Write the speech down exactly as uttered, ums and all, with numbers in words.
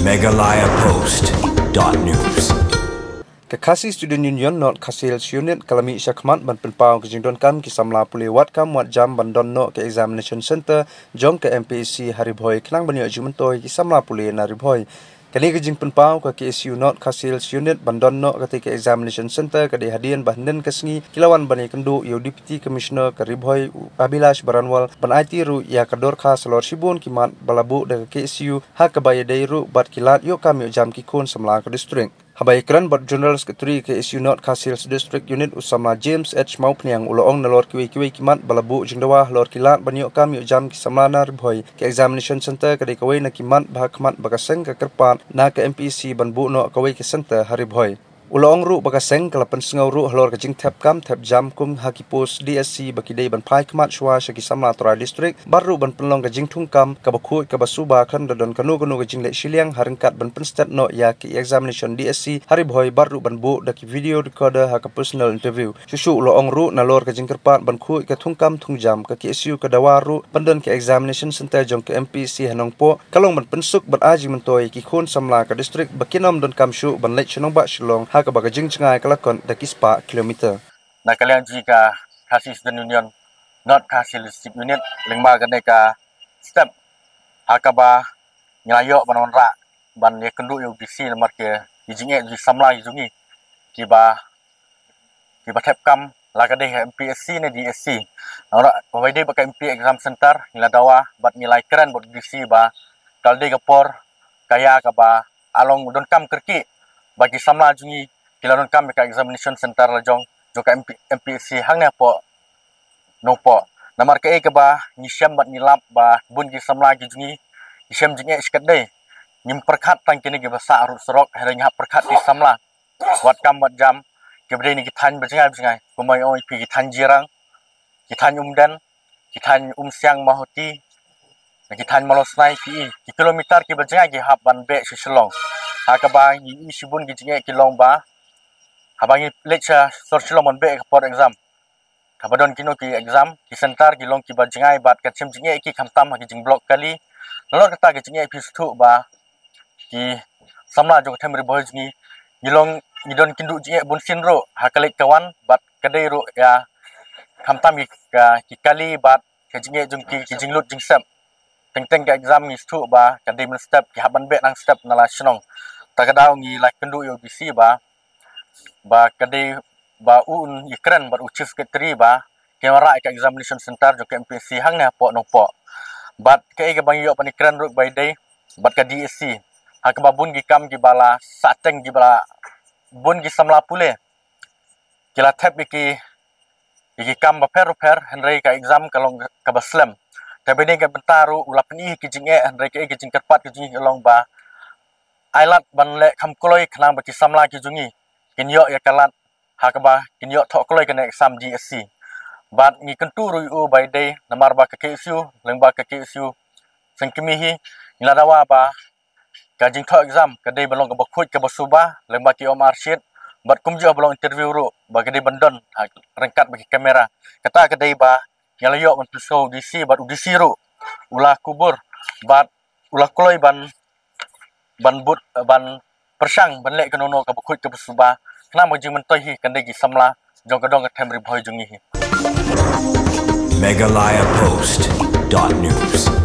Meghalaya Post dot news. Ka Khasi Student Union North Khasi Hills Unit ka la mih shakhmat ban pynpaw ka jingdonkam ki samla pule wat kam wat jam ban don noh ka examination center jong ka M P S C ha Ri Bhoi khnang ban ïoh jingmyntoi ki samla pule na Ri Bhoi. Kane ka jingpynpaw ka K S U North Khasi Hills Unit ban don noh kata ka examination center ka dei hadien ba hynnin ka sngi ki la wan ban ïakynduh ïa u Deputy Commissioner ka Ri Bhoi u Abhilash Baranwal ban aiti ruh ïa ka dorkhas halor shibun ki mat ba la buh da ka K S U ha kaba ïadei ruh bad ki lad ïoh kam ïoh jam ki khun samla ka district. Haba ïakren bad General Secretary K S U North Khasi Hills District Unit u samla James H Mawphniang u la ong nalor kiwei kiwei ki mat ba la buh jingdawa halor ki lad ban ïoh kam ïoh jam ki samla na Ri Bhoi, ka examination center ka dei kawei na ki mat ba ha khmat ba ka seng ka kyrpad na ka M P S C ban buh noh kawei ka center ha Ri Bhoi. U la ong ruh ba ka seng ka la pynsngew ruh halor ka jingthep kam thep jam kum ha ki post D S C ba ki dei ban phai khmat shuwa sha ki samla trai district bad ruh ban pynlong ka jingthung kam kaba khuid kaba suba khlem da don kano kano ka jingleh shiliang ha ryngkat ban pynstet noh ïa ki examination D S C ha Ri Bhoi bad ruh ban buh da ki video recorder ha ka personal interview. Shuh shuh u la ong ruh nalor ka jingkyrpad ban khuid ka thung kam thung jam ka K S U ka dawa ruh ban don ka examination center jong ka M P S C ha Nongpoh ka long ban pynsuk ban ai jingmyntoi ki khun samla ka district ba kin ym donkam shuh ban leit sha nongbah Shillong ha kaba ka jingjngai ka la kot da ki spah kilometer. Na ka liang jong ka Khasi Student Union North Khasi Hills District Unit lyngba kane ka step ha kaba ngi la ïoh ban wanrah ban ïakynduh ïa u D C namar ki jingeh ki samla jong ngi kiba kiba thep kam la ka dei ha M P S C ne D S C. Namar ba dei ba ka M P exam center ngi la dawa bad ngi la kren bad D C ba ka la dei ka por ka ïa kaba long donkam kyrkieh ba ki samla jong ngi ki la donkam ïa ka examination center la jong jong ka M P, M P S C hangne hapoh Nongpoh. Namar kaei kaba ngi shem bad ngi lap ba bun ki samla ki jong ngi ki shem jingeh shikatdei. Ngim pyrkhat tang kine kiba sah rud surok, hynrei ngi hap pyrkhat ki samla wat kam wat jam kiba dei na ki thaiñ ba jngai ba jngai, kumba ong ïa phi ki thaiñ Jirang, ki thaiñ Umden, ki thaiñ Umsiang Mawhati, na ki thaiñ Mawlawsnai, ki, ki kilometer kiba jngai ki hap ban beh sha Shillong. Ha kaba ngi ïohi shibun ki jingeh ki long ba haba ngi leit sha sor Shillong ban beh ka por exam, kaba don kino ki exam ki center ki long kiba jngai bad ka shem jingeh ki khamtam ha ki jingblock kali. Nalor kata ki jingeh phi sngewthuh ba ki samla jong ka them Ri Bhoi jong ngi ngi long ngi don kynduh jingeh bunsien ruh ha ka leit ka wan bad ka dei ruh ïa khamtam ki, ka, ki kali bad ka jingeh jong ki, ki jinglut jingsep. Teng teng ka exam ngi sngewthuh ba ka dei mynstep ki hap ban beh nang step na la shnong. Ta ka daw ngi la kynduh ïa u D C ba ba ka dei ba un ïakren bad u Chief Secretary ba kin wanrah ïa ka examination center jong ka M P S C hangne hapoh Nongpoh. Bad kaei kaba ngi ïoh ban ïakren ruh ba ïadei bad ka D S C ha kaba bun ki kam kiba la sahteng kiba la bun ki samla pule ki la thep ïa ki ïa ki kam bapher bapher hynrei ka exam ka long kaba slem. Te ba dei ka bynta ruh u la pyni ïa ki jingeh hynrei kaei ka jingkyrpad ka jong ngi ka long ba ai lad ban leh kham kloi khnang ba ki samla ki jong ngi kin ïoh ïa ka lad ha kaba kin ïoh thoh kloi kane exam D S C. Bad ngi kyntu ruh ïa u ba ïadei namar ba ka K S U lyngba ka K S U Seng Kmie hi ngi la dawa ba ka jingthoh exam ka dei ban long kaba khuid kaba suba lyngba ki O M R sheet bad kumjuh ba long interview ruh ba ka dei ban don ha ryngkat bad ki kamera. Kata ka dei ba ngi la ïoh ban pynsngew u D C bad u D C ruh u la kubur bad u la kloi ban ban bud ban pyrshang ban leh kano kano kaba khuid kaba suba khnang ba jingmyntoi hi kan dei ki samla jong ka dong ka them Ri Bhoi jong ngi hi. Meghalaya Post dot news.